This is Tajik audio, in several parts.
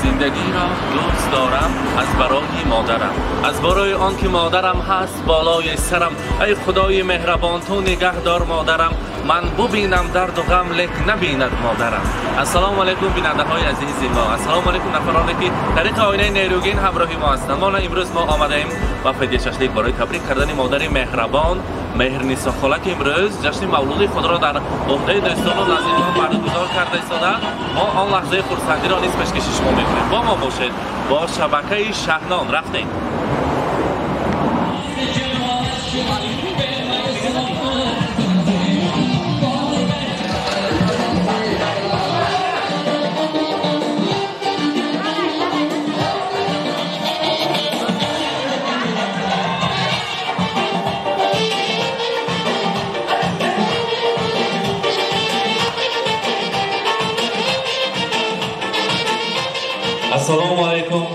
Зиндагиро дӯст дорам аз барои модарам, аз барои он ки модарам ҳаст болои сарам. Эй худои меҳрабон, ту нигаҳ дор модарам, ман бубинам дарду ғам, лек набинад модарам. Ассалому алайкум бинандаҳои азизи мо, ассалому алайкум нафароне ки тариқи оинаи нерӯгин ҳамроҳи мо ҳастанд. Мо имрӯз мо омадаем ба Фидия Шашлик барои табрик кардани модари меҳрабон Меҳрнисо хола, ки имрӯз ҷашни мавлуди худро дар уҳдаи дӯстону наздикон баргузор карда истода. Мо он лаҳзаи хурсандиро низ пешкаши шумо мекунем. Бо мо бошед бо шабакаи Шаҳнон. Рафтем. Ассалому алайкум.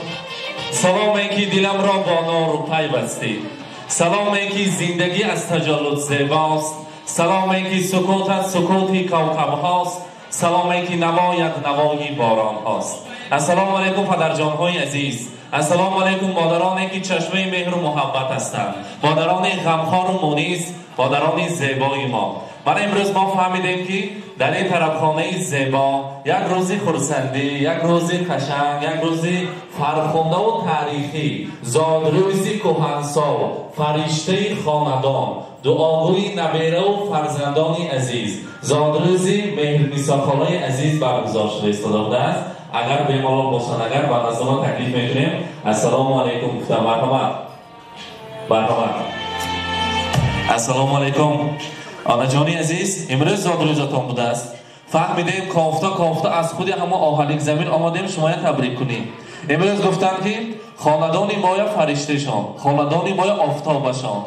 Саломе ки диламро бо нур пайвастӣ, саломе ки зиндагӣ аз таҷаллуд зебост, саломе ки сукутат сукути кавкабҳост, саломе ки навоят навои боронҳост. Ассалому алайкум падарҷонҳои азиз, ассалому алайкум модароне ки чашмаи меҳру муҳаббат ҳастанд, модарони ғамхору мунис, модарони зебои мо. Мана имрӯз мо фаҳмидем ки дар ин тарабхонаи зебо як рӯзи хурсандӣ, як рӯзи қашанг, як рӯзи фархундаву таърихӣ, зодрӯзи кӯҳансол, фариштаи хонадон, дуогӯи набераву фарзандони азиз, зодрӯзи Меҳрнисо холаи азиз баргузор шуда истода будааст. Агар бемалол бошанд, агар ба наздонон таклиф мекунем. Ассалому алайкум гуфтам. Марҳамат, марҳамат. Ассалому алайкум онаҷони азиз, имрӯз зодрӯзатон будааст. Фаҳмидем, кофта кофта аз худи ҳама оҳалик замин омадем шумоя табрик кунем. Имрӯз гуфтанд ки хонадони моя фаришташон, хонадони моя офтобашон,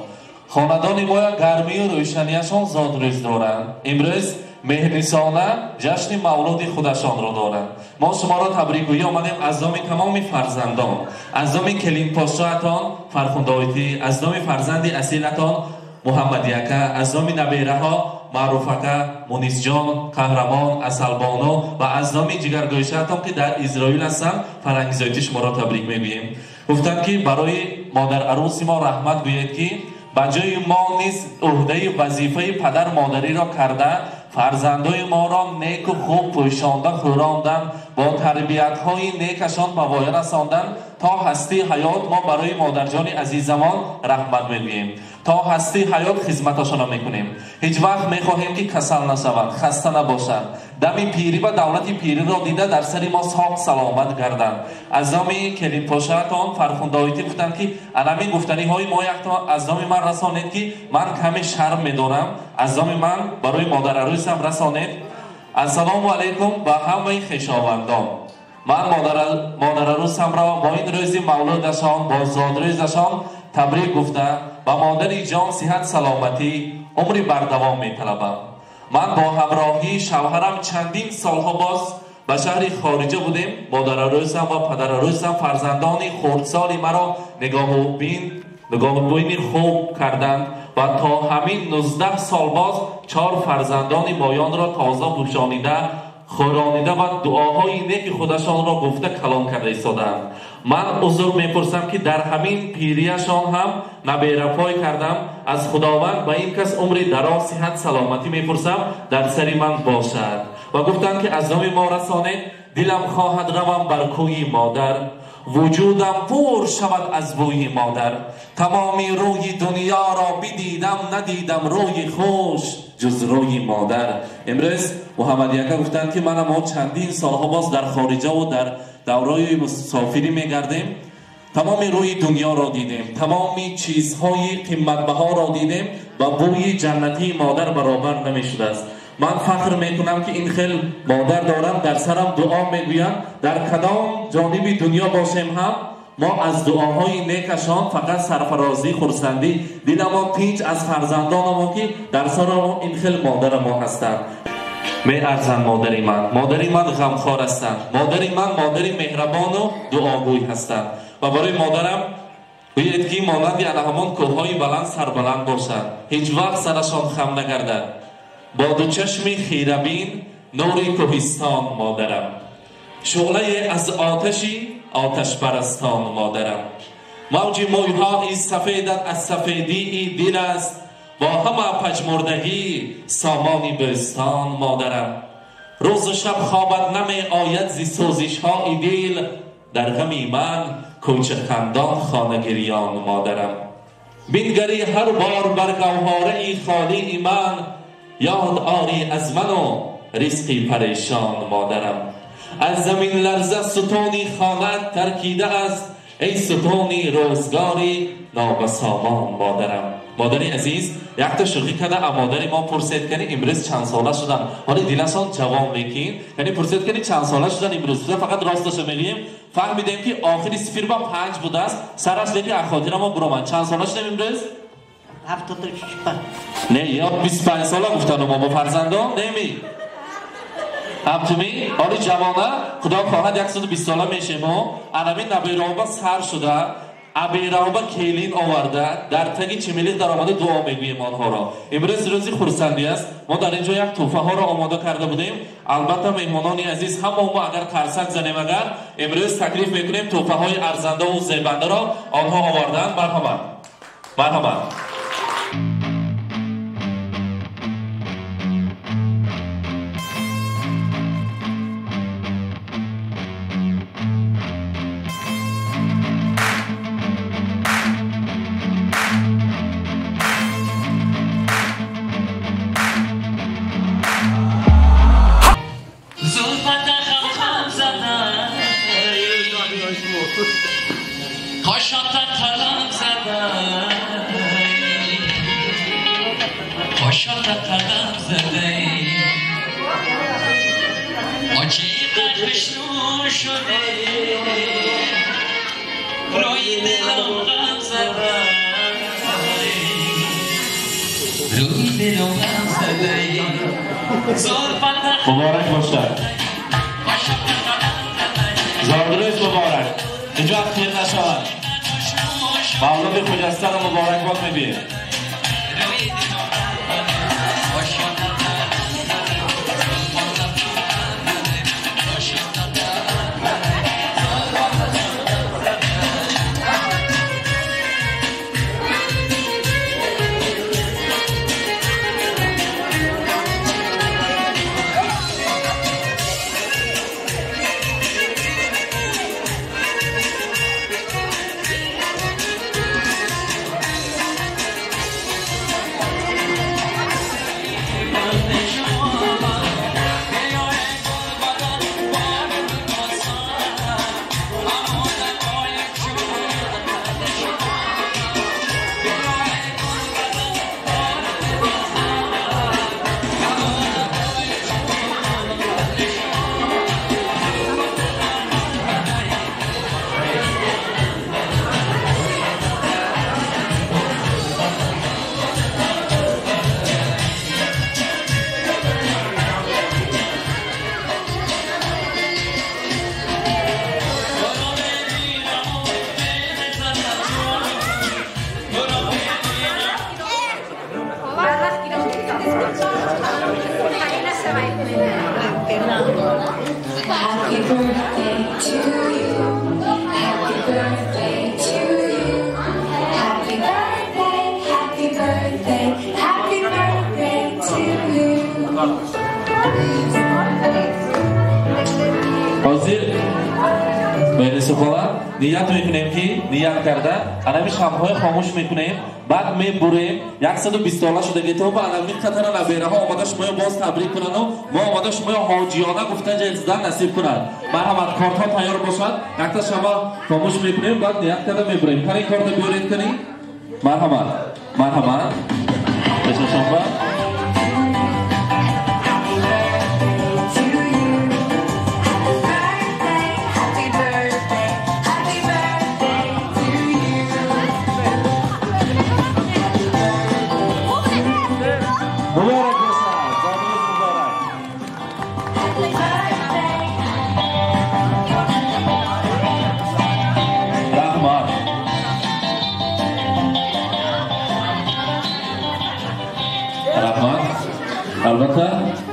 хонадони моя гармию рӯшанияшон зодрӯз доранд. Имрӯз Меҳрнисона ҷашни мавлуди худашонро доранд. Мо шуморо табрикгӯӣ омадем аз номи тамоми фарзандон, аз номи келинпошоатон Фархундаоитӣ, аз номи фарзанди асилатон Муҳаммадияка, аз номи набераҳо Маъруфака, Мунисҷон, Қаҳрамон, Асалбону ва аз номи ҷигаргӯшаатон ки дар Изроил ҳастанд, Фарангизоитӣ шуморо табрик мегӯем. Гуфтанд ки барои модарарӯси мо раҳмат гӯед, ки ба ҷои мо низ уҳдаи вазифаи падар модариро карда, фарзандои моро неку хуб пӯшонда хӯрондан, бо тарбиятҳои некашон ба воя расондан. То ҳастии ҳаёт мо барои модарҷони азизамон раҳмат мегӯем. То ҳастии ҳаёт хизматашонро мекунем. Ҳеҷ вақт мехоҳем ки касал нашаванд, хаста набошанд, дами пирӣ ва давлати пириро дида дар сари мо соқ саломат гарданд. Аз номи келинпошаатон Фархундаоитӣ гуфтанд ки анамин гуфтаниҳои мо якто аз номи ман расонед, ки ман каме шарм медорам. Аз номи ман барои модарарӯсам расонед. Ассалому алайкум ба ҳамаи хешовандон. Ман модарарӯсамро бо ин рӯзи мавлудашон, бо зодрӯзашон табрик гуфта, ба модари ҷон сиҳат, саломатӣ, умри бардавом металабам. Ман бо ҳамроҳии шавҳарам чандин солҳо боз ба шаҳри хориҷа будем. Модарарӯсам ва падарарӯсам фарзандони хурдсоли маро нигоҳубини хуб карданд ва то ҳамин 19 сол боз 4 фарзандони моёнро тоза пӯшонида, хӯронида ва дуоҳои неки худашонро гуфта калон карда истодаанд. Ман узр мепурсам, ки дар ҳамин пирияшон ҳам наберапой кардам. Аз Худованд ба ин кас умри дароз, сиҳат, саломатӣ мепурсам, дар сари ман бошад. Ва гуфтанд ки аз номи мо расонед. Дилам хоҳад равам бар кӯи модар, вуҷудам пур шавад аз бӯи модар. Тамоми рӯи дунёро бидидам, надидам рӯи хуш ҷуз рӯи модар. Имрӯз Муҳаммадияка гуфтанд ки мана мо чандин солҳо боз дар хориҷаву дар давраи мусофирӣ мегардем, тамоми рӯи дунёро дидем, тамоми чизҳои қиматбаҳоро дидем, ба бӯи ҷаннатии модар баробар намешудааст. Ман фахр мекунам, ки ин хел модар дорам, дар сарам дуо мегӯянд. Дар кадом ҷониби дунё бошем ҳам мо аз дуоҳои некашон фақат сарфарозӣ, хурсандӣ, диламон тинҷ аз фарзандонамо, ки дар сарамо ин хел модарамо ҳастанд. Меарзанд модари ман. Модари ман ғамхор ҳастанд, модари ман модари меҳрабону дуогӯй ҳастанд. Ва барои модарам гӯед, ки монанди ана ҳамон кӯҳҳои баланд сарбаланд бошанд, ҳеҷ вақт сарашон хам нагардад. Бо ду чашми хирабин нури кӯҳистон модарам. شعله از آتشی آتش پرستان مادرم. موج مویهای سفیدت از سفیدی دل است، با همه پژمردگی سامانی بستان مادرم. روز و شب خوابت نمی آید زی سوزش های دل، در غمی من کوچه خندان خانه گریان مادرم. بینگری هر بار بر گوهره خالی من، یاد آری از من و رزقی پریشان مادرم. از زمین لرزه ستونی خانه ترکیده است، ای ستونی روزگاری نابسامان مادرم. مادری عزیز یک تا شوخی کرده مادری ما پرسید کنی امروز چند ساله شدن. حالا دیلشان جوان لیکن یعنی پرسید کنی چند ساله شدن امروز. فقط راستش میگیم فهمیدیم که آخری صفر با 5 بوده است سرش، لیکن از خاطر ما برآمد. چند ساله شدن امروز؟ 75. نه یا 25 ساله گفتن ما با فرزندان نمی همتومی حالی جوانه خدا خواهد 120 ساله میشیم و انمی نبیرابا سر شده ابیرابا کلین آورده در تگی چمیلی در آمده دعا میگوییم آنها را. امروز روزی خرسندی است. ما در اینجا یک تحفه ها را آماده کرده بودیم. البته مهمانان عزیز هم ما اگر ترسک زنیم اگر امروز تکلیف میکنیم تحفه های ارزنده و زیبنده را آنها آوردن. مرحبا مرحبا. مبارک باشد. زادروز مبارک. اینجا خیر نشود. مولود خجسته را مبارک باد میبینیم. Happy birthday to you. Happy birthday to you. Happy birthday, happy birthday, happy birthday to you. حاضر مهندس خواهد نیت میکنیم که نیت کرده انمی شمع‌های خاموش میکنیم، بعد میبریم 120 ساله شده که تو با انمی قطر نبیره ها آماده شما باز تبریک کنند و ما آماده شما حاجیانه گفتن جایزه نصیب کنند. مرحمت کارت ها تیار باشد، یک تا شمع خاموش میکنیم، بعد نیت کرده میبریم. کنی کارت بیارید کنی. مرحمت مرحمت بشم.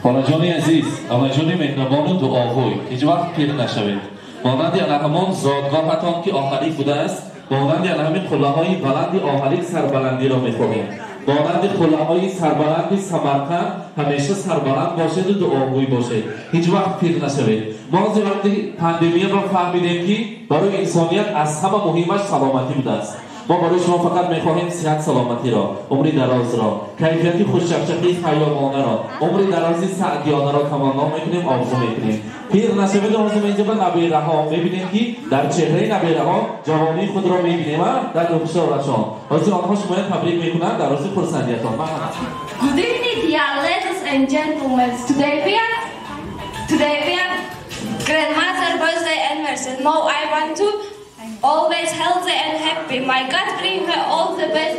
Хонаҷони азиз, хонаҷони меҳрабону дуогӯй, ҳеҷ вақт пир нашавед. Монанди ана ҳамон зодгоҳатон ки Оҳарик будааст, монанди ана ҳамин қуллаҳои баланди Оҳарик сарбаландиро мехоҳем. Монанди қуллаҳои сарбаланди Самарқанд ҳамеша сарбаланд бошеду дуогӯй бошед. Ҳеҷ вақт пир нашавед. Мо ҳозир вақти пандемияро фаҳмидем ки барои инсоният аз ҳама муҳимаш саломатӣ будааст. Мо барои шумо фақат мехоҳем сиҳат саломатиро, умри дарозро, кайфияти хушчақчақии хайёмонаро, умри дарози саъдиёнаро таманно мекунем, орзу мекунем. Пир нашавед. Ҳозир инҷа ба набераҳо мебинем ки дар чеҳраи набераҳо ҷавонии худро мебинем, дар рухшорашон. Ҳозир онҳо шумоя табрик мекунанд дар рӯзи хурсандиятон. Good evening, dear ladies and gentlemen. Today we are grandmother birthday anniversary. Now I want to always healthy and happy. My God bring her all the best.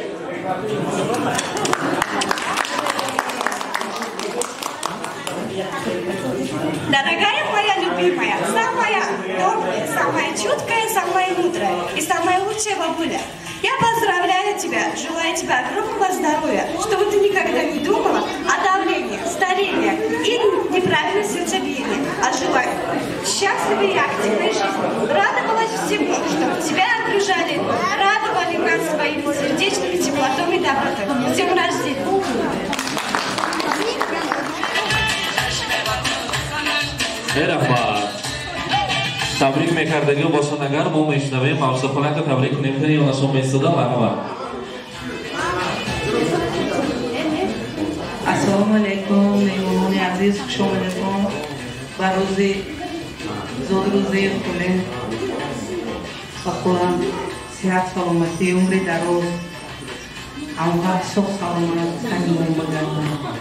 Дорогая моя любимая, самая добрая, самая чуткая, самая мудрая и самая лучшая бабуля. Я поздравляю тебя, желаю тебе огромного здоровья, чтобы ты никогда не думала о давлении, старении и неправильном сердцебиении, а жила счастливой и активной жизнью. Радовалась всему, чтобы тебя окружали, радовали нас своими сердечными теплотом и добротой. С днем рождения! Раҳмат. Табрик мекардагиро бошад, агар мо мешунавем, мавзӯхонака табрик кунем, ки ёнашон меистода. Марҳамат. Ассалому алайкум, меҳмонони азиз, хуш омадетон ба рӯзи зодрӯзи хуле. Ба хулам сиҳат, саломатӣ, умри дароз, ҳамвақт соғ саломат танимон багардад.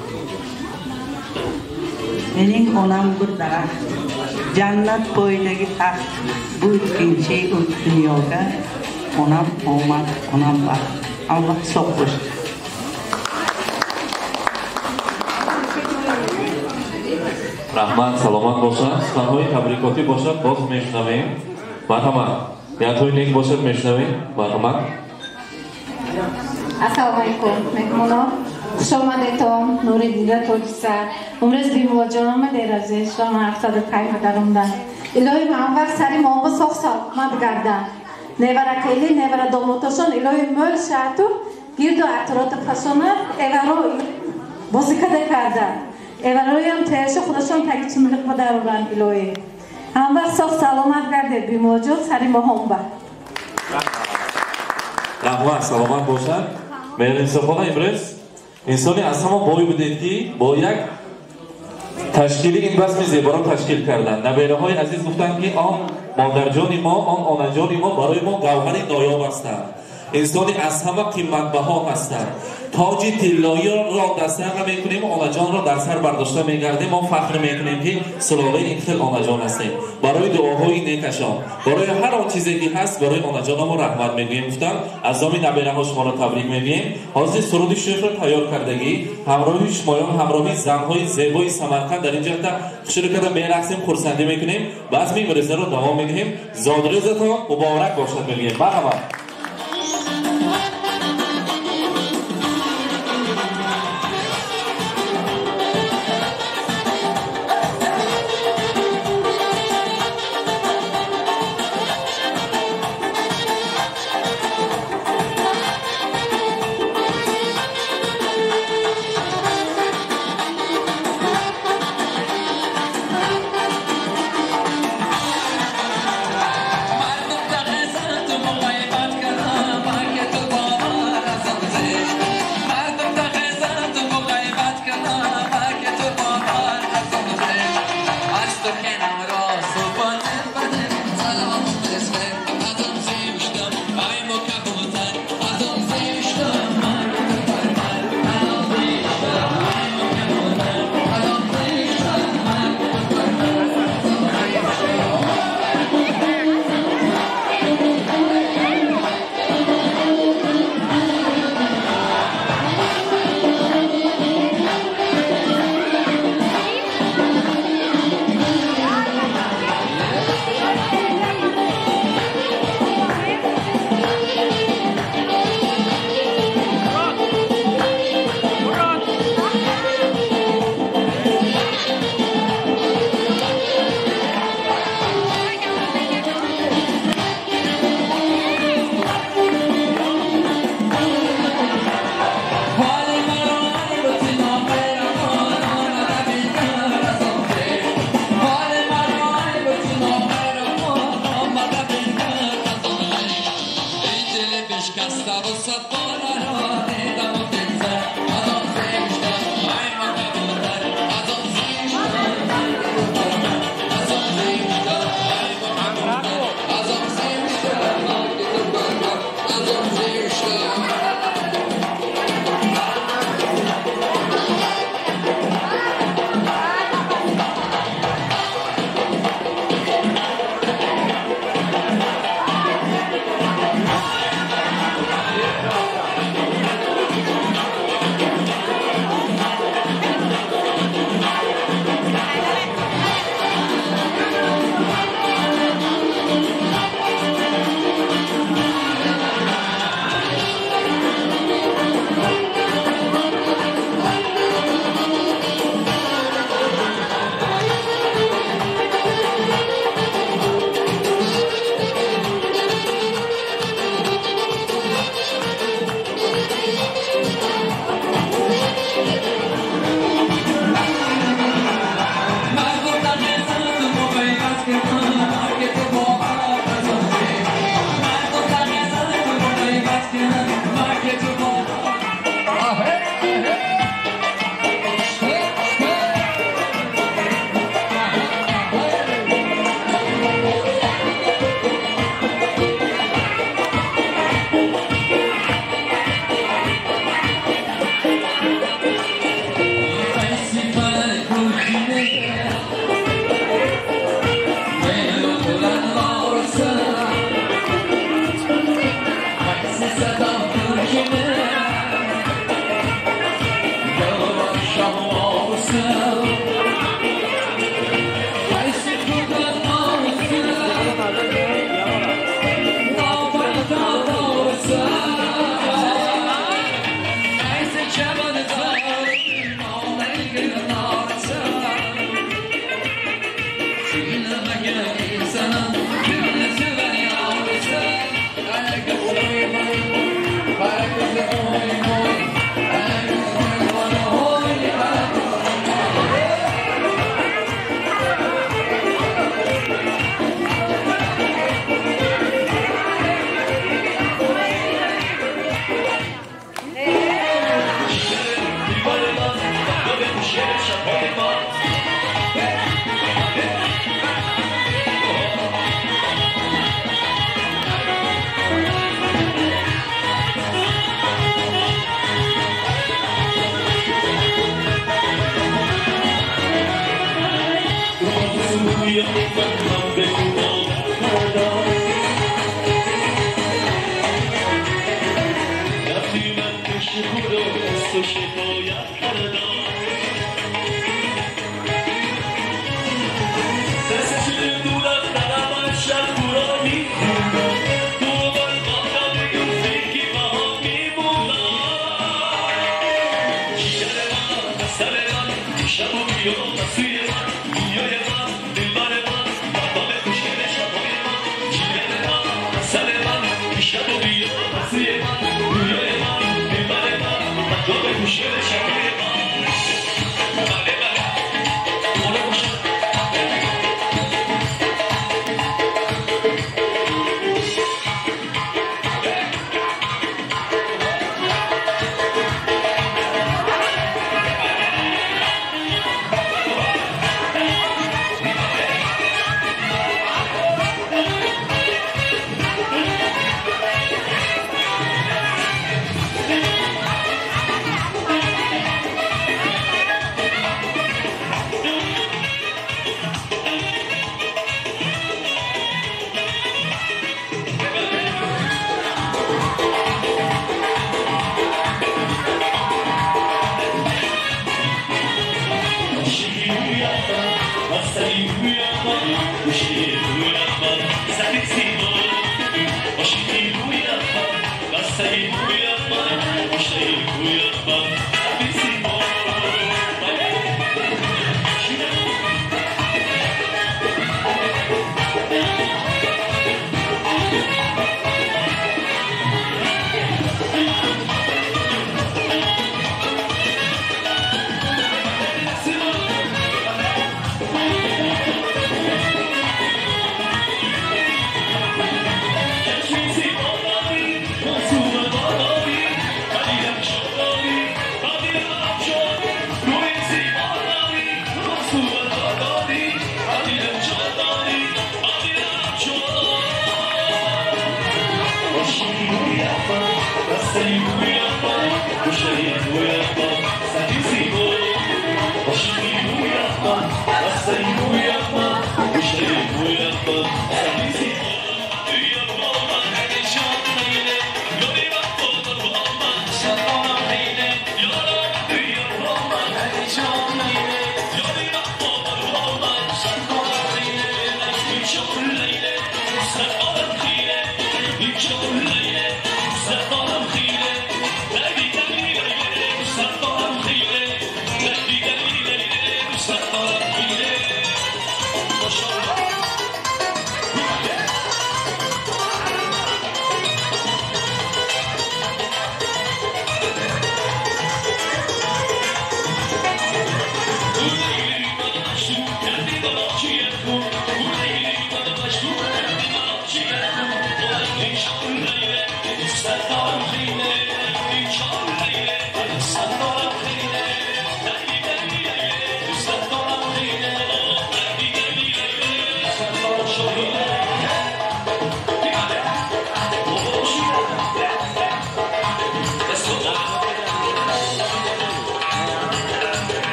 Mening onam bir daraxt, jannat poyidagi taxt, bu ikkinchi dunyoga onam omad, onam baxt. Alloh sog' bo'lsin. Раҳмат, саломат бошад. Суханҳои табрикотӣ бошад, боз мешунавем. Марҳамат. Ниятҳои нек бошад, мешунавем. Марҳамат. Ассалому алайкум, меҳмонон. Хуш омадетон, нури дида тоҷиса. Умрез бимулоҷон омаде разиш, ва 75 даромдан. Илоҳи ман вақт сари моҳо соғ саломат гардам. Невара кели, невара домотошон, илоҳи мӯл шаҳту, гирду атрота пасона, эваро бозикада карда. Эвароям теша худашон таги чимилиқ ба дароранд илоҳи. Ҳам вақт соғ саломат гардед бимулоҷон, сари моҳонба. Раҳмат, саломат бошад. Меҳринисохона имрӯз инсони аз ҳама бой будед ки бо як ташкили ин базми зеборо ташкил карданд. Набераҳои азиз гуфтанд ки он модарҷони мо, он онаҷони мо барои мо гавҳари ноёб ҳастанд. Инсони аз ҳама қиматбаҳо ҳастанд. Тоҷи тиллоиро дар сар мекунем, онаҷонро дар сар бардошта мегардем. Мо фахр мекунем ки сулолаи ин хел онаҷон ҳастем. Барои дуоҳои некашон, барои ҳар он чизе ки ҳаст, барои онаҷонамо раҳмат мегӯем. Гуфтам аз номи набераҳо шуморо табрик мегӯем. Ҳозир суруди шӯхро тайёр кардагӣ ҳамроҳи шумоён, ҳамроҳи занҳои зебои Самарқанд дар ин ҷоҳта шурӯъ карда мерақсем, хурсандӣ мекунем. Базми имрӯзаро давом медиҳем. Зодрӯзатон муборак бошад мегӯем. Марҳамат. مردم در تو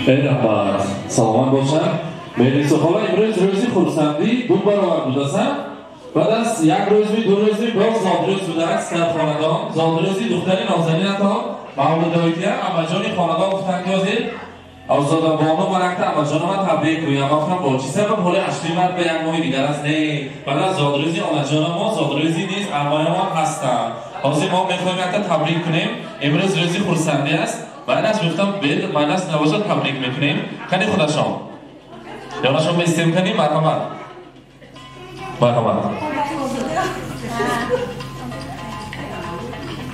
Раҳмат, саломат бошанд. Меҳринисо хола, имрӯз рӯзи хурсандӣ ду баробар будасан. Баъд аз як рӯзми, ду рӯзми боз зодрӯз будааст дар хонадон. Зодрӯзи духтари нозанинатон Мавлудоития. Амаҷони хонадон гуфтанд, ки ҳозир Озода бону ман якта амаҷоно ман табрик гӯям. Ман гуфтам, бо чӣ сабаб ҳоли ҳаштуми март ба як моҳи дигар аст? Не, баъд аз зодрӯзи онаҷоно мо зодрӯзи низ амоямон ҳастанд. Ҳозир мо мехоҳем якта табрик кунем. Имрӯз рӯзи хурсандӣ аст. Майнас гуфтам, бел майнас набошад, табрик мекунем. Кани худашон ёнашон бестем, кани марҳамат, марҳамат.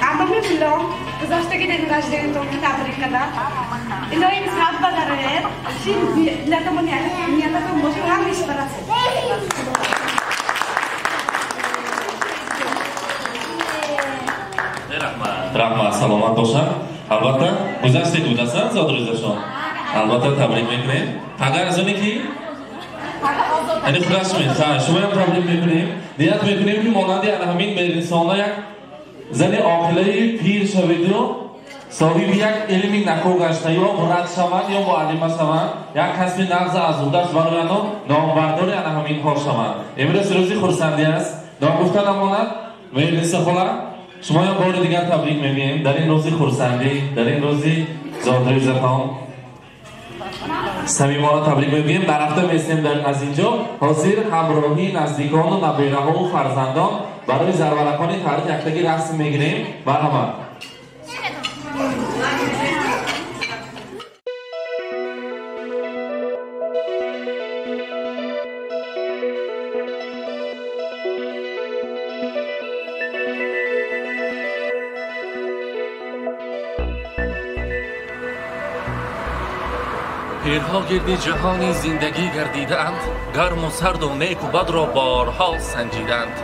Амами билом гузаштаги день рождения табрик кардам. Илоҳим саҳат бадароед, чи дилатамон ниятатон бошад, ҳамеш барасед. Раҳмат, саломат бошанд. Албатта, гузаштед будасан зодрӯзашон. Албатта, табрик мекунем. Агар аз оне ки яъне худаш шумоям табрик мекунем. Ният мекунем, ки монанди ана ҳамин меҳринисона як зани оқилаи пир шаведу соҳиби як илми нако гашта, ё мурад шаванд, ё муаллима шаванд, як касби нағза аз ӯдаш барояну номбардори ана ҳаминҳо шаванд. Имрӯз рӯзи хурсандӣ аст. Ногуфта намонад, Меҳринисо хола, шумоям бори дигар табрик мегӯем дар ин рӯзи хурсандӣ, дар ин рӯзи зодрӯзатон. Самимона табрик мегӯем. Нарафта местем аз инҷо. Ҳозир ҳамроҳии наздикону набераҳову фарзандон барои зарваракони таърих яктаги расм мегирем. Марҳамат. Пирҳо гирди ҷаҳони зиндагӣ гардидаанд, гарму сарду неку бадро борҳо санҷидаанд.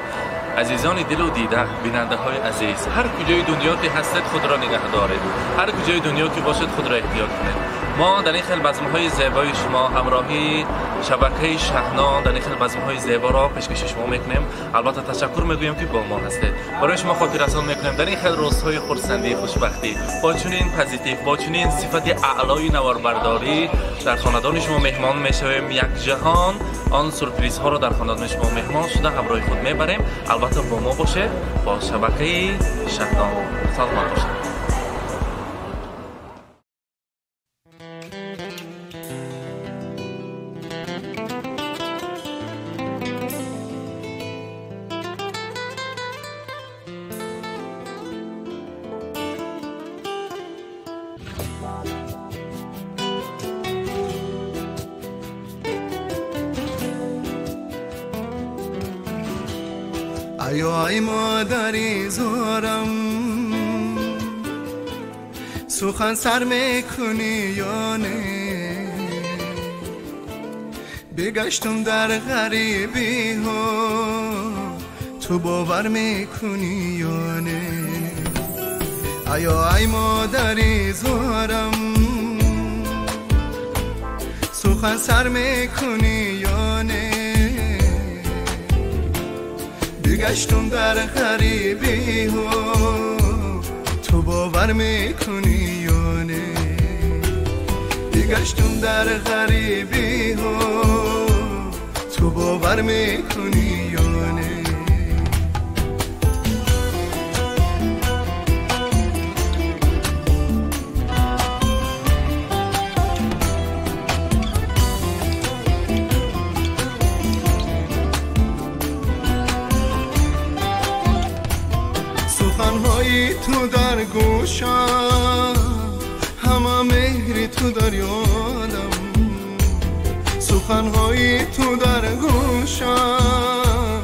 Азизони дилу дида, бинандаҳои азиз, ҳар куҷои дунё ки ҳастед, худро нигаҳ доред, ҳар куҷои дунё ки бошед, худро эҳтиёт кунед. Мо дар ин хел базмҳои зебои шумо ҳамроҳии шабакаи Шаҳно дар ин хел базмҳои зеборо пешкаши шумо мекунем. Албатта, ташаккур мегӯем, ки бо мо ҳастед. Барои шумо хотиррасон мекунем, дар ин хел рӯзҳои хурсандӣ, хушбахтӣ, бо чунин позитив, бо чунин сифати аълои наворбардорӣ дар хонадони шумо меҳмон мешавем. Як ҷаҳон он сюрпризҳоро дар хонадони шумо меҳмон шуда ҳамроҳи худ мебарем. Албатта, бо мо бошед, бо шабакаи Шаҳно. Саломат бошед. Аё ай модари зорам, сухан сар мекунӣ ё не? Бегаштум дар ғарибиҳо, ту бовар мекунӣ ё не? Аё ай модари зорам, сухан сар мекунӣ ё не? Бегаштум дар ғарибиҳо, ту бовар мекунӣ ё не? Бегаштум дар ғарибиҳо, ту бовар мекунӣ ё не? Суханҳои ту дар гӯшам, ҳама меҳри ту дар ёдам. Суханҳои ту дар гӯшам,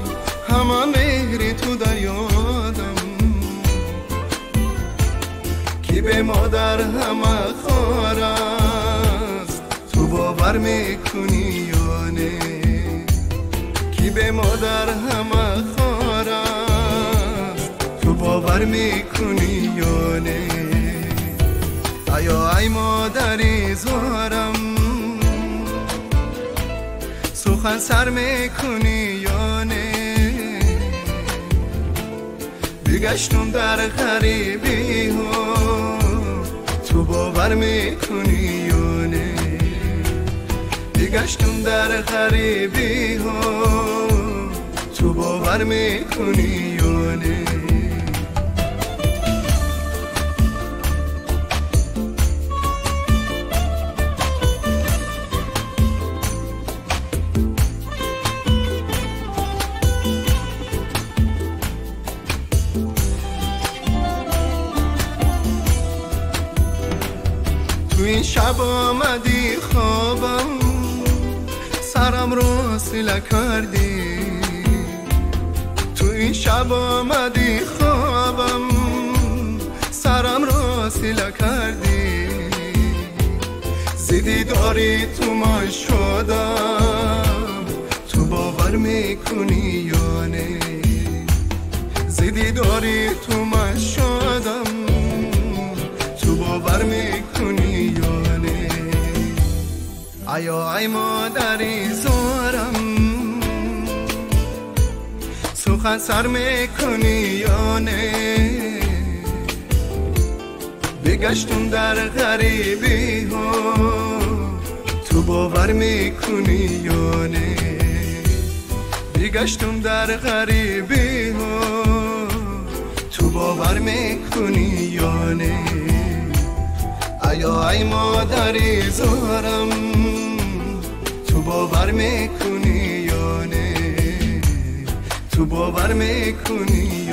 ҳама меҳри ту дар ёдам. Ки бе модар ҳама хор аст, ту бовар мекунӣ ё не? Ки бе модар ҳама хор аст, ту бовар мекунӣ ё не? Аё ай модари зорам, сухан сар мекунӣ ё не? Бегаштум дар ғарибиҳо, ту бовар мекунӣ ё не? Бегаштум дар ғарибиҳо, ту бовар мекунӣ ё не? تو این شب آمدی خوابم، سرم رو سیله کردی. تو این شب آمدی خوابم، سرم رو سیله کردی. زیدی داری تو ما شدم، تو باور میکنی یا نه؟ زیدی داری تو ما شدم، تو باور میکنی یا نه؟ آیا ای مادری زارم، سخن سر میکنی یا نه؟ بگشتم در غریبی ها، تو باور میکنی یا نه؟ بگشتم در غریبی ها، تو باور میکنی یا نه؟ آیا ای مادری زارم، تو باور میکنی یا نه؟ تو باور میکنی